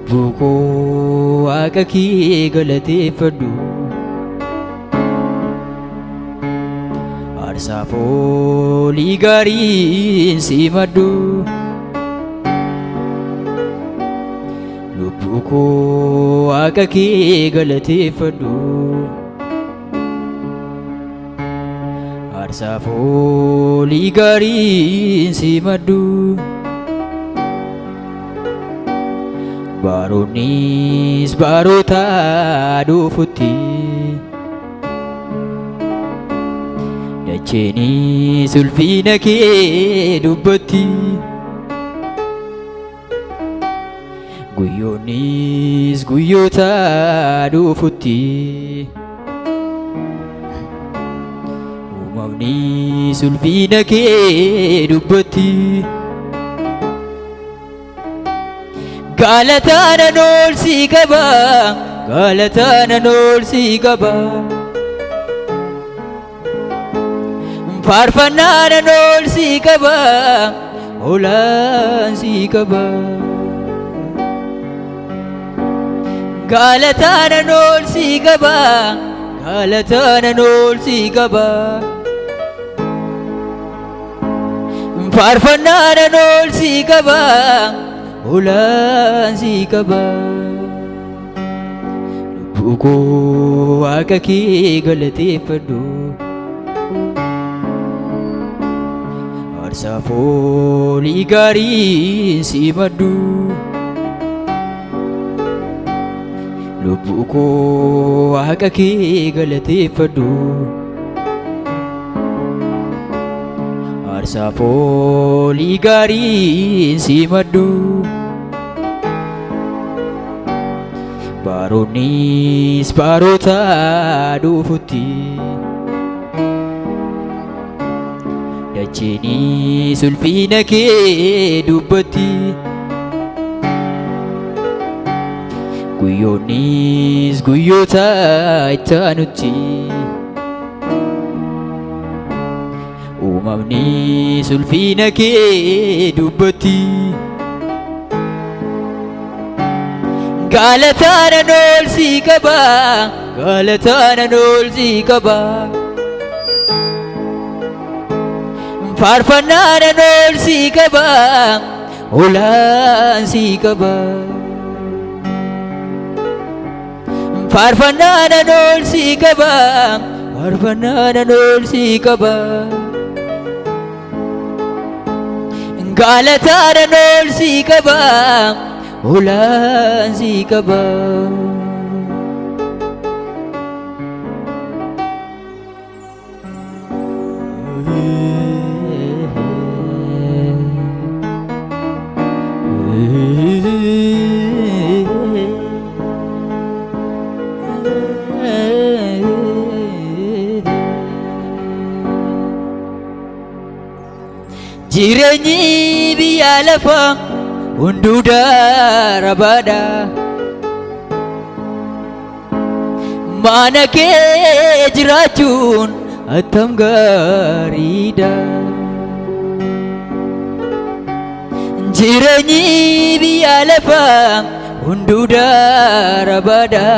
Lubbuu koo Waaqa kee galateeffadhu. Aarsaa foolii gaariin simadhu. Lubbuu koo Waaqa kee galateeffadhu. Aarsaa foolii gaariin simadhu. Baroonnis baroota dhufutti. Dacheenis ulfina kee dubbatti. Guyyoonnis guyyoota dhufutti. Uumamnis ulfina kee dubbatti. Galataan ol si qaba, galataan ol si qaba. Faarfannaan ol si qaba, olaan si qaba. Galataan ol si qaba, galataan ol si qaba. Faarfannaan ol si qaba, olaan si qaba. Lubbuu koo Waaqa kee galateeffadhu. Aarsaa foolii gaariin simadhu. Lubbuu koo Waaqa kee galateeffadhu. Aarsaa foolii gaariin simadhu. Baroonnis baroota dhufutti. Dacheenis ulfina kee dubbatti. Guyyoonnis guyyoota itti aanutti. Uumamnis ulfina kee dubbatti. Galataan ol si qaba, galataan ol si qaba. Faarfannaan ol si qaba, olaan si qaba. Faarfannaan ol si qaba, faarfannaan ol si qaba. Galataan ol si qaba, olaan si qaba. Jireenyi biyya lafaa hunduu darabaadha. Mana kee jiraachuun attam gaariidha. Jireenyi biyya lafaa hunduu darabaadha.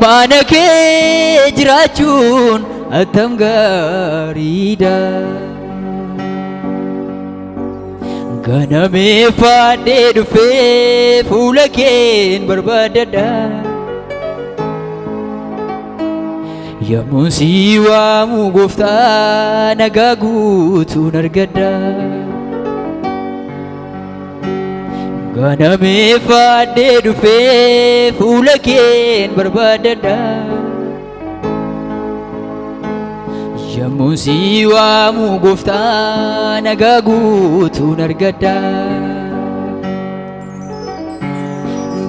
Mana kee jiraachuun attam gaariidha. Ganamee faadhee dhufee fuula keen barbaadadha. Yommuu si waamu gooftaa nagaa guutuun argadha. Ganamee faadhee dhufee fuula keen barbaadadha. Yommuu si waamu gooftaa nagaa guutuun argadha.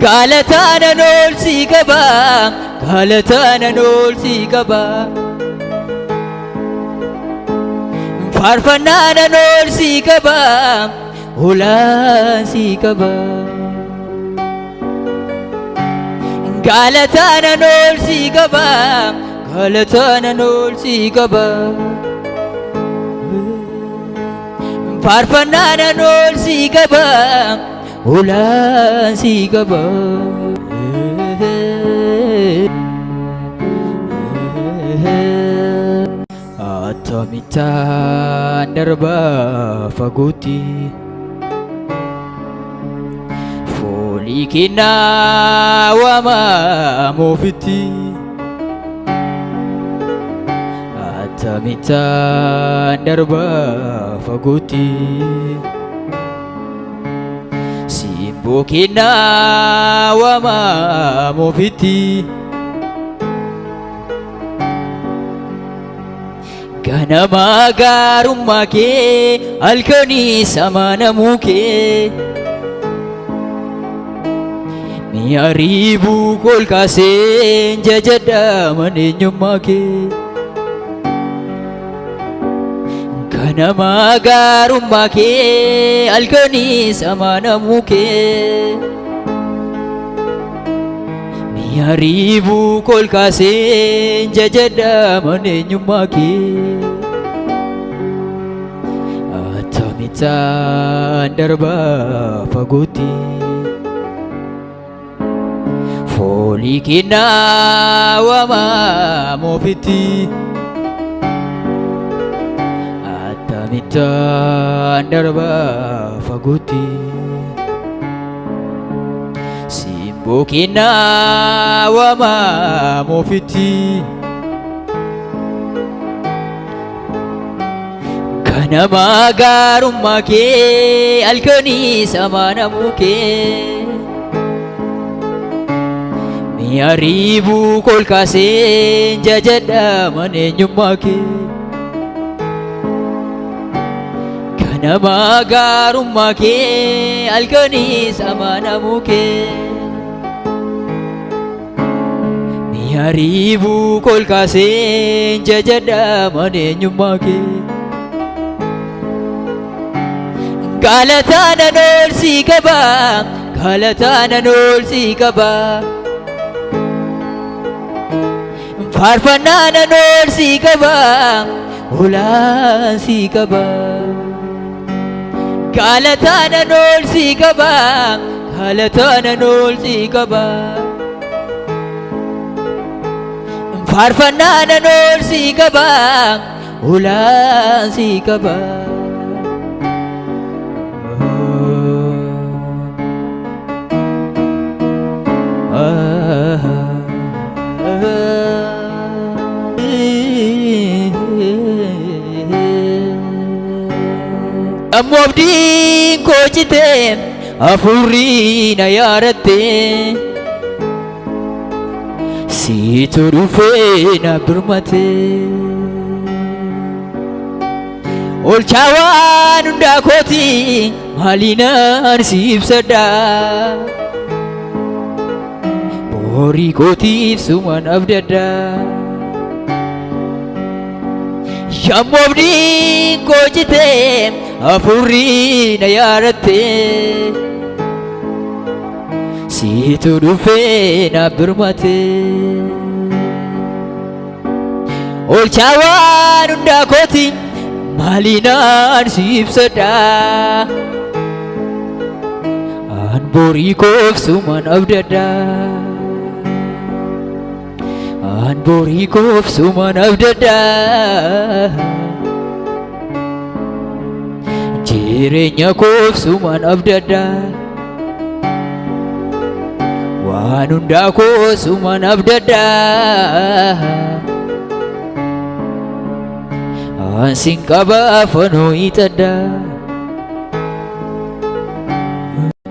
Galataan ol si qaba, galataan ol si qaba. Faarfannaan ol si qaba, olaan si qaba. Galataan ol si qaba, galataan ol si qaba. Faarfannaa nan ol si qaba, olaan si qaba. Akkamittaan darba fagootti, foolii kennaa waamamu ofitti. Akkamittaan darba fagootti, simboo kennaa waamamu ofitti. Ganama gaarummaa kee, halkanii samanamuu kee, mi'a riibuu kol kaaseen jajadha maneenyummaa kee. Ganama gaarummaa kee, halkanii samanamuu kee, mi'a riibuu kol kaaseen jajadha maneenyummaa kee. Akkamittaan darba fagootti, foolii kennaa waamamu ofitti. Akkamittaan darba fagootti, simboo kennaa waamamu ofitti. Ganama gaarummaa kee, halkanii samanamuu kee, mi'a riibuu kol kaaseen jajadha maneenyummaa kee. Ganama gaarummaa kee, halkanii samanamuu kee, mi'a riibuu kol kaaseen jajadha maneenyummaa kee. Galataa nan ol si qaba, galataa nan ol si qaba. Faarfannaa nan ol si qaba, olaan si qaba. Galataa nan ol si qaba, galataa nan ol si qaba. Faarfannaa nan ol si qaba, olaan si qaba. Ammoo abdiin koo citee, hafuurri na yaaratte, siitu dhufee na birmate. Olchaa waan hundaa kooti, maaliinaan si ibsadha? Borii kootiif suman abdadha. Yommuu abdiin koo citee, hafuurri na yaaratte, siitu dhufee na birmate. Olchaa waan hundaa kooti, maaliinaan si ibsadha? An borii koof suman abdadha. An borii koof suman abdadha. Jireenya koof suman abdadha. Waan hundaa koo suman abdadha. An sin qaba fanoo hiixadha.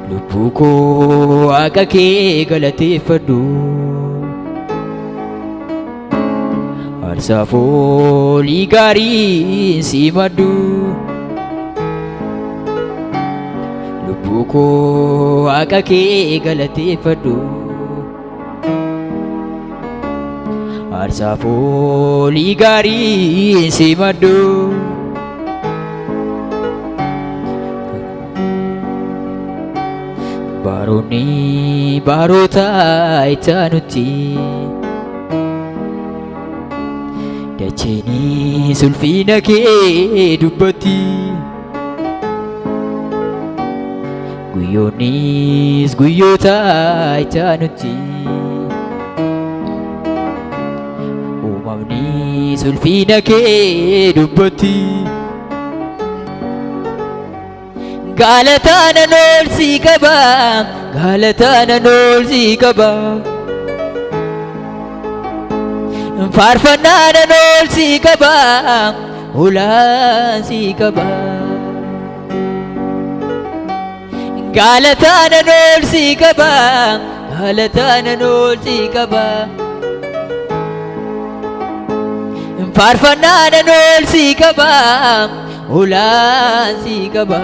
Lubbuu koo Waaqa kee galateeffadhu. Aarsaa foolii gaarii simadhu. Lubbuu koo Waaqa kee galateeffadhu. Aarsaa foolii gaarii simadhu. Baroonni baroota itti dacheenis ulfina kee dubbatti. Guyyoonnis guyyoota itti. Uumamnis ulfina kee dubbatti. Galataan ol si qaba, galataan ol si qaba. Faarfannaan ol si qaba, olaan si qaba. Galataan ol si qaba, galataan ol si qaba. Faarfannaan ol si qaba, olaan si qaba.